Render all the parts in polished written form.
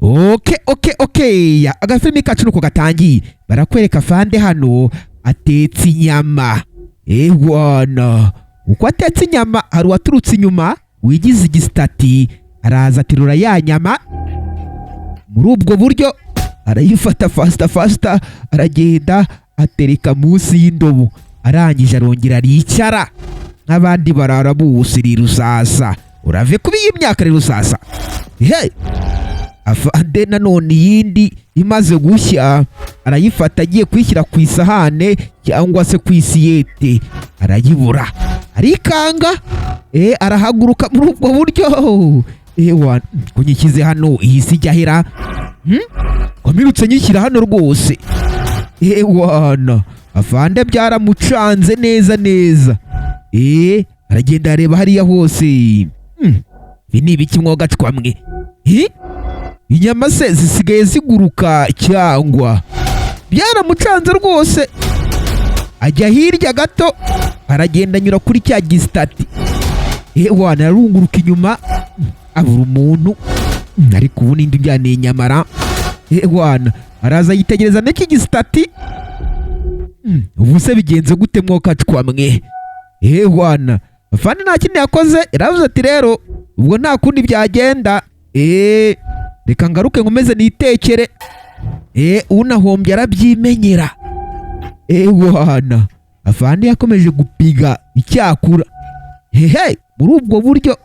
Okay, agafilimi kacu nuko gatangiye. Barakwereka fande hano atetse inyama. Ewana, uko atetse inyama hari uwaturutse inyuma wigize igisitati, araza aterura ya nyama muri ubwo buryo, arayifata faster faster, aragenda atereka munsi y'indobo. Arangije arongera aricara nk'abandi barara bose. Rero sasa urave kuba iyi myaka. Rero sasa he afande nanone iyindi imaze gushya arayifata, agiye kuyishyira ku isahane cyangwa se ku isiyete, arayibura, arikanga. Arahaguruka muri ubwo buryo. Ewa, ko nyishyize hano iyi si ijya hera? Ko mpirutse nyishyira hano rwose? Ewana, afande byaramucanze neza neza. Aragenda areba hariya hose. Ibi ni ibiki mwogacwa mwe? Inyama se zisigaye ziguruka cyangwa? Byaramucanze rwose. Ajya hirya gato, aragenda anyura kuri cya gisitati. Ewana, ararunguruka inyuma, abura umuntu. Ariko ubu nindi ujyaniye inyamara? Ewana, araza yitegereza n'iki gisitati. Ubu se bigenze gute mwokacwa mwe? Ewana, afande nta kindi yakoze, yaravuze ati: "Rero ubwo nta kundi byagenda, reka ngaruke nkomeze nitekere." Unahombye arabyimenyera. Ewana, afande yakomeje gupiga icyakura hehe muri ubwo buryo.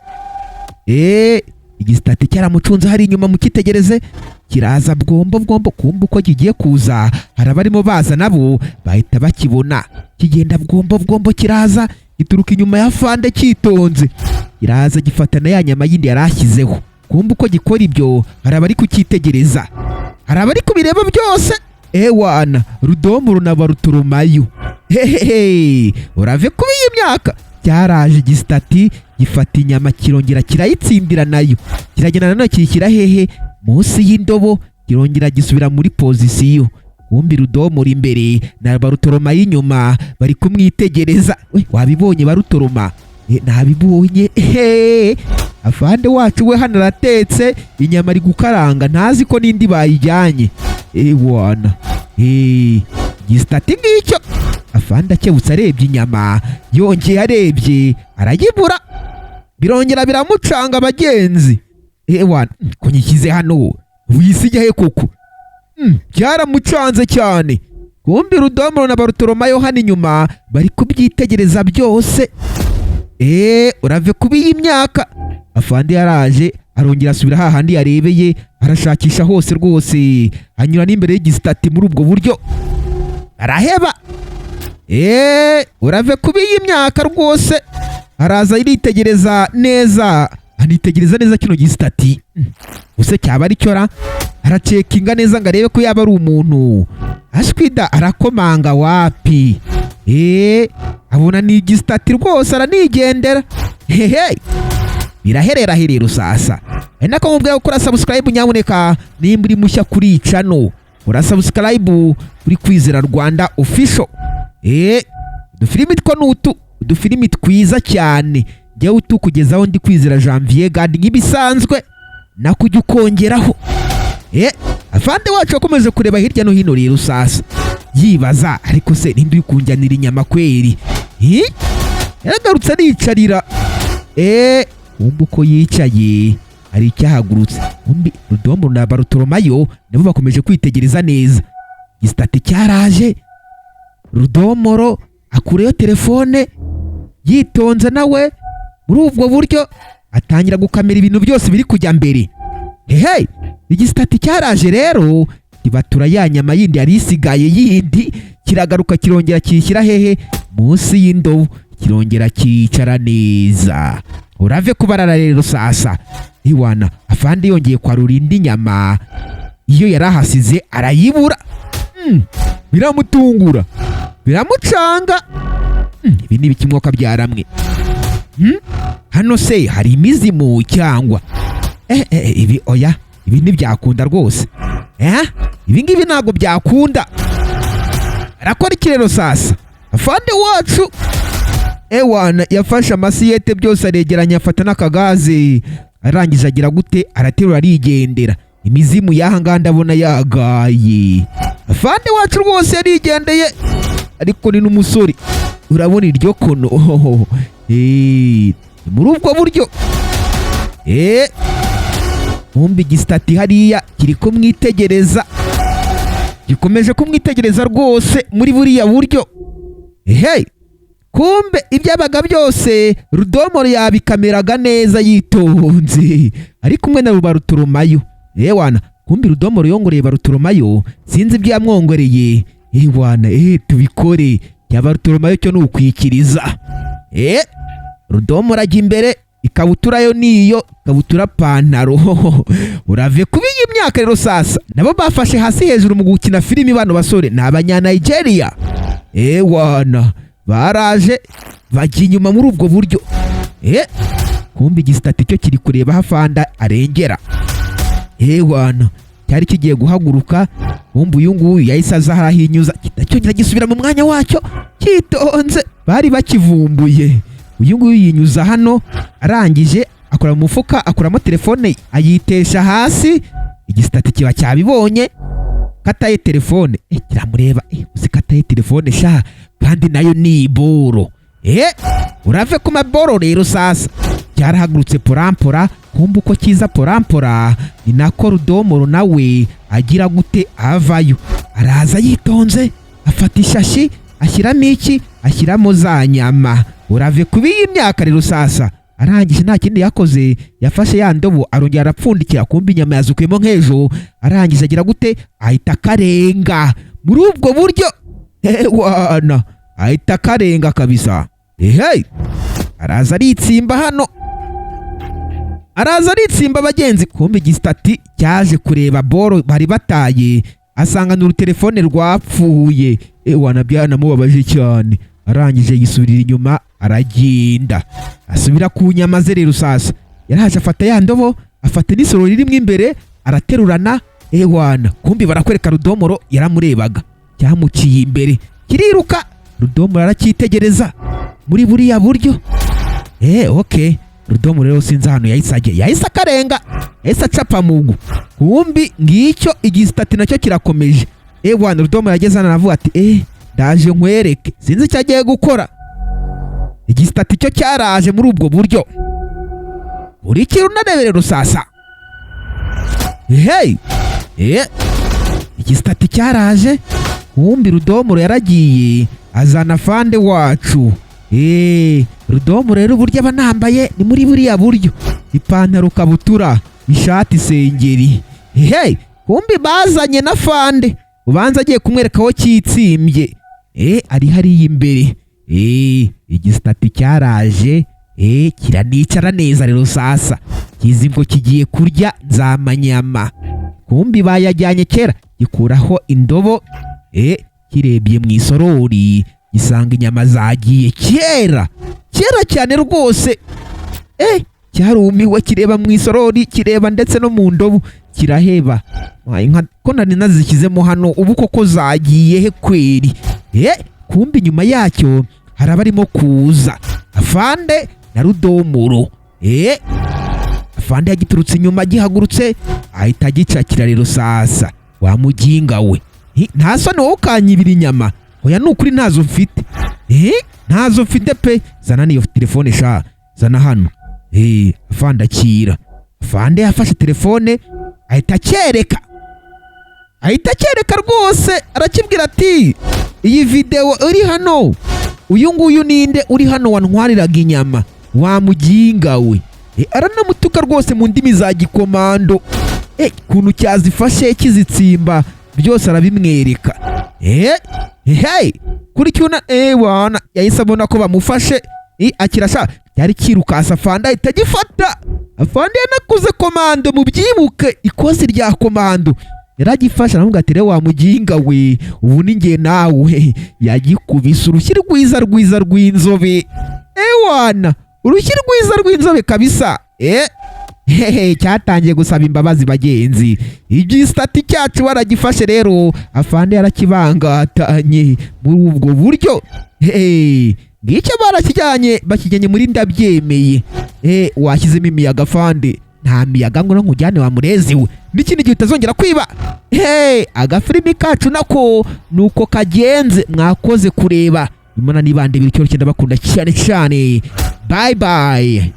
Igisitati cyaramucunze hari inyuma, mukitegereze kiraza bwombo bwombo. Kumva uko kigiye kuza, hari abarimo baza nabo bahita bakibona kigenda bwombo bwombo, kiraza gituruka inyuma ya fande cyitonze, kiraza gifata na ya nyama yindi yari ashyizeho. Kumva uko gikora ibyo, hari abari kucyitegereza, hari abari kubireba byose. Ewana, rudomo runaba ruturumayo. Hehehe, urave kuba iyi myaka. Cyaraje igisitati gifata inyama, kirongera kirayitsindira nayo, kiragenda nanone kiyishyira hehe? Munsi y'indobo. Kirongera gisubira muri position. Kumbi rudomo uri imbere na barutoroma y'inyuma bari kumwitegereza. We wabibonye barutoroma? Nabibonye. He afande wacu we hano aratetse inyama, ari gukaranga, ntazi ko n'indi bayijyanye. Ewana, igisitati ngicyo. Afande akebutse arebye inyama, yongeye arebye arayibura, birongera biramucanga abagenzi. Ewana, ko nyishyize hano wisigaye he koko? Byaramucanze cyane. Kumbi rudomoro na barutoromayo hano inyuma bari kubyitegereza byose. Urave kuba iyi myaka. Afande yaraje arongera asubira hahandi yarebeye, arashakisha hose rwose, anyura n'imbere y'igisitati muri ubwo buryo, araheba. Urave kuba iyi myaka rwose. Araza aritegereza neza, anitegereza neza kino gisitati. Use cyaba ari cyo ra? Aracekinga neza ngo arebe ko yaba ari umuntu. Ashwida, arakomanga, wapi. Abona ni igisitati rwose, aranigendera. Hehe, biraherera herera sasa. Ari nako mubwira gukora subscribe nyabuneka. Nimba uri mushya kuri iyi channel, ura subscribe kuri Kwizera Rwanda Official. Udufilimi two ni utu, udufilimi twiza cyane njyewe utukugezaho ndi Kwizera Janvier Gadi nk'ibisanzwe, nako ujya ukongeraho. Afande wacu yakomeje kureba hirya no hino rero sasa, yibaza: "Ariko se ninde uri kunjyanira inyama kweri?" Yaragarutse aricarira. Wumva uko yicaye hari icyahagurutse. Umbi rudombo na barutoromayo nabo bakomeje kwitegereza neza. Igisitati cyaraje, rudomoro akureyo telefone yitonze nawe muri ubwo buryo, atangira gukamera ibintu byose biri kujya mbere. Hehe, igisitati cyaraje rero kibatura ya nyama yindi yari isigaye yindi, kiragaruka kirongera kiyishyira hehe? Munsi y'indobo. Kirongera cyicara neza. Urave kubarara rero sasa. Iwana, afande yongeye kwarura indi nyama, iyo yari ahasize arayibura. Biramutungura, biramucanga. Ibi ni ibiki mwuka byaramwe? Hano se hari imizimu cyangwa? Ibi oya, ibi ntibyakunda rwose. Ibi ngibi ntabwo byakunda. Arakora iki rero sasa afande wacu? Ewana, yafashe amasiyete byose aregeranya, afata n'akagaze, arangije agira gute? Araterura arigendera. Imizimu y'aha ngaha ndabona yagaye. Afande wacu rwose yarigendeye, ariko ni n'umusore, urabona iryo kono. Ni muri ubwo buryo. Nkumbi igisitati hariya kiri kumwitegereza, gikomeje kumwitegereza rwose muri buriya buryo. Ehe, kumbe ibyabaga byose Rudomoro yabikameraga neza yitonze, ari kumwe na Baruturumayo. Ewana, kumbe Rudomoro yongoreye Baruturumayo, sinzi ibyo yamwongoreye. Ewana, tubikore cya Baruturumayo cyo ni ukwikiriza. Rudomoro ajya imbere, ikabutura yo niyo ikabutura, pantaro urave kuba iyi myaka rero. Sasa nabo bafashe hasi hejuru mu gukina filimi. Bano basore ni Abanyanigeria. Ewana, baraje bajya inyuma muri ubwo buryo. Kumbe igisitati cyo kiri kureba aho afanda arengera. Ewana, cyari kigiye guhaguruka, kumbe uyu nguyu yahise aza arahinyuza, cyongera gisubira mu mwanya wacyo cyitonze. Bari bakivumbuye. Uyu nguyu yinyuza hano, arangije akora mu mufuka, akuramo telefone, ayitesha hasi. Igisitati kiba cyabibonye kataye telefone. Kiramureba, uzi kataye telefone sha, kandi nayo ni iboro. Urave ku maboro rero. Sasa cyarahagurutse porampora. Kumva uko kiza porampora, ni nako Rudomoro nawe agira gute? Avayo, araza yitonze, afata ishashi, ashyiramo iki? Ashyiramo za nyama. Urave kuba iyi myaka rero. Sasa arangije, nta kindi yakoze, yafashe ya ndobo arongera arapfundikira. Kumva inyama yazukuyemo nk'ejo. Arangije agira gute? Ahita akarenga muri ubwo buryo. Ewana, ahita akarenga kabisa. Ehe, araza aritsimba hano, araza aritsimba abagenzi. Kumbe igisitati cyaje kureba boro bari bataye, asanga ni urutelefone rwapfuye. Ewana, byanamubabaje cyane. Arangije yisubirira inyuma, aragenda asubira ku nyama ze rero. Sasa yaraje afata ya ndobo, afata n'isorori ririmo imbere, araterurana. Ewana, kumbi barakwereka Rudomoro yaramurebaga, cyamuciye imbere kiriruka. Rudomoro aracyitegereza muri buriya buryo. Okay, Rudomoro rero sinzi ahantu yahise ajya, yahise akarenga, yahise acapa mugu. Kumbi ngicyo igisitati nacyo kirakomeje. Ewana, Rudomoro yageze hano aravuga ati: "Ndaje nkwereke." Sinzi icyo agiye gukora. Igisitati cyo cyaraje muri ubwo buryo. Urikira unarebere rusasa. Hey, igisitati cyaraje. Kumbi Rudomoro yaragiye azana fande wacu. Rudomoro rero uburyo aba anambaye ni muri buriya buryo: ipantaro, kabutura, ishati, isengeri. Hey, kumbi bazanye na fande, ubanza agiye kumwereka aho cyitsimbye. Ari hariya imbere. Igisitati cyaraje, kiranicara neza rero. Sasa kizi ngo kigiye kurya nzamanyama. Kumbi bayajyanye kera, gikuraho indobo. Kirebye mu isorori gisanga inyama zagiye kera kera cyane rwose. Cyarumiwe, kireba mu isorori, kireba ndetse no mu ndobo, kiraheba. Wayi, nka ko nari nazishyizemo hano, ubu koko zagiye he kweri? Kumbi inyuma yacyo hari abarimo kuza, afande na Rudomoro. Afande yagiturutse inyuma, agihagurutse ahita agicakira rero. Sasa wa muginga we, nta soni wowe ukanyibira inyama? Oya, ni ukuri ntazo mfite. Ntazo mfite pe. Zana niyo telefone sha, zana hano. Afande akira. Afande yafashe telefone ahita acyereka, ahita acyereka rwose, arakibwira ati: "Iyi videwo iri hano, uyu nguyu ninde uri hano wantwariraga inyama, wa muginga we?" Aranamutuka rwose mu ndimi za gikomando. Ukuntu cyazifashe kizitsimba byose arabimwereka. Hey, kuri cyuna. Wana yahise abona ko bamufashe. Akira sha, cyari kirukasa, afande ahita agifata. Afande yanakuze komando, mubyibuke ikosi rya komando. Yaragifashe aramubwira ati: "Rero wa muginga we, ubu ni njye nawe." Yagikubise urushyi rwiza rwiza rw'inzobe. Ewana, urushyi rwiza rw'inzobe kabisa. Hehe, cyatangiye gusaba imbabazi bagenzi. Igisitati cyacu baragifashe rero, afande yarakibangatanye muri ubwo buryo. Hehe, ngicyo barakijyanye, bakijyanye muri ndabyemeye. Washyizemo imiyaga afande. Nta miyaga ngo nkujyane wa murezi we, n'ikindi gihe utazongera kwiba. Hey, agafilimi kacu nako nuko kagenze. Mwakoze kureba. Imana nibande ibiri cyoroshye, ndabakunda cyane cyane. Bye bye.